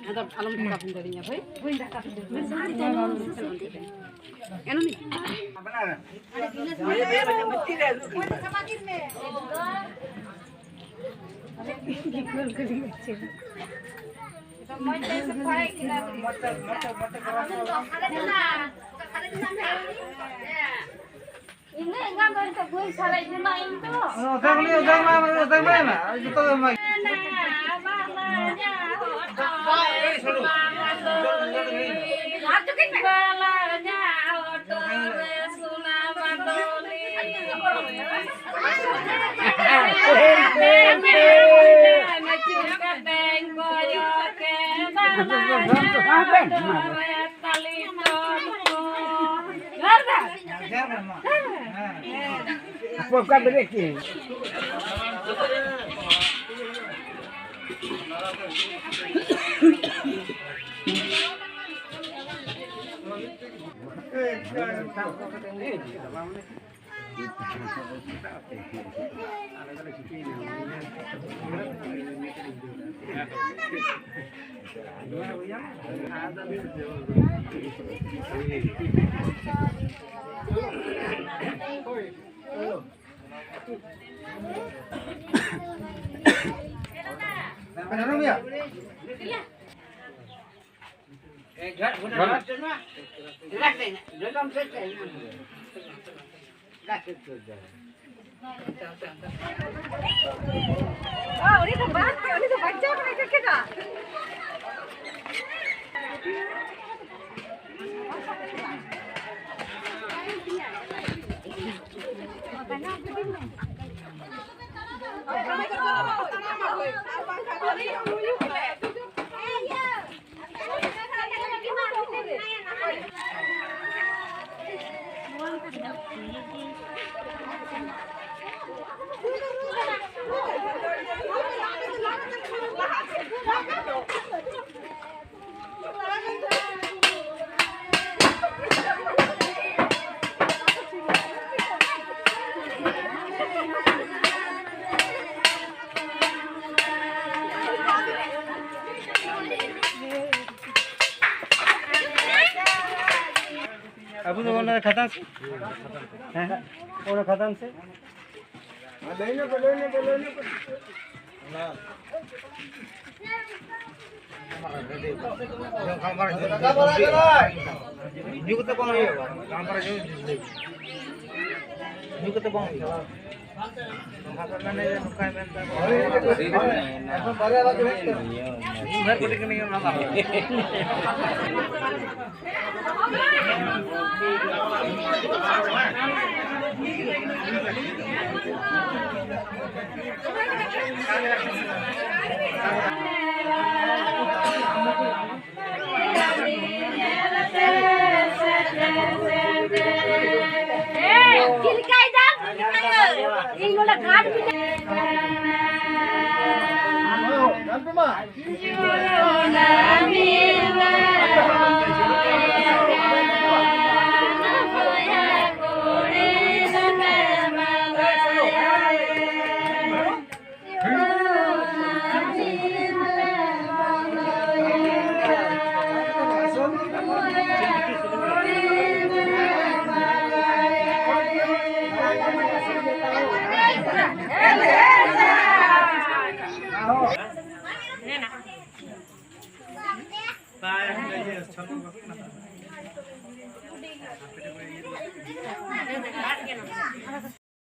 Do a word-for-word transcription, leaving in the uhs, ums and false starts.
ᱟᱫᱚ ᱟᱞᱚᱢ ᱫᱟᱠᱟ ᱯᱤᱸᱰᱟᱹᱨᱤᱧᱟ ᱵᱷᱟᱹᱭ᱾ ᱮᱱᱚᱱᱤ᱾ ᱤᱱᱟᱹ ᱮᱸᱜᱟ ᱫᱚ ᱱᱤᱛᱚᱜ ᱵᱟᱹᱧ ᱥᱟᱨᱮᱡ ᱡᱚᱱᱟ ᱤᱧ ᱫᱚ᱾ ᱚᱫᱷᱮᱠ ᱢᱮ, ᱚᱫᱷᱮᱠ ᱢᱮ, ᱚᱫᱷᱮᱠ ᱢᱮ, ᱡᱚᱛᱚ ᱜᱮ ᱮᱢᱟᱭ᱾ ᱟᱨ ᱪᱩᱠᱤ ᱩᱱᱤ ᱫᱚ ᱵᱟᱝ, ᱩᱱᱤ ᱫᱚ ᱵᱟᱧᱪᱟᱣ ᱠᱟᱱᱟᱭ, ᱪᱮᱫ ᱠᱮᱫᱟ? ᱟᱵᱚ ᱫᱚ ᱚᱱᱟ ᱠᱷᱟᱫᱟᱱ ᱥᱮ? ᱦᱮᱸ, ᱚᱱᱟ ᱠᱷᱟᱫᱟᱱ ᱥᱮ? ᱧᱩ ᱠᱟᱛᱮ ᱵᱟᱝ ᱦᱩᱭᱩᱜᱼᱟ, ᱜᱟᱞᱢᱟᱨᱟᱣ ᱧᱩ, ᱧᱩ ᱠᱟᱛᱮ ᱵᱟᱝ ᱦᱩᱭᱩᱜᱼᱟ᱾ ᱱᱚᱝᱠᱟ ᱢᱮᱱ ᱮᱫᱟ, ᱱᱚᱝᱠᱟ ᱢᱮᱱ ᱮᱫᱟ᱾ ᱢᱤᱫ ᱵᱟᱨ ᱠᱟᱹᱴᱤᱡ ᱠᱟᱹᱴᱤᱡ ᱧᱩ ᱵᱟᱲᱟ᱾ ᱪᱮᱫ ᱞᱮᱠᱟᱭ ᱫᱟᱢ? ᱤᱧ ᱱᱚᱰᱮ ᱠᱟᱴ ᱯᱤᱴᱷᱟᱹ᱾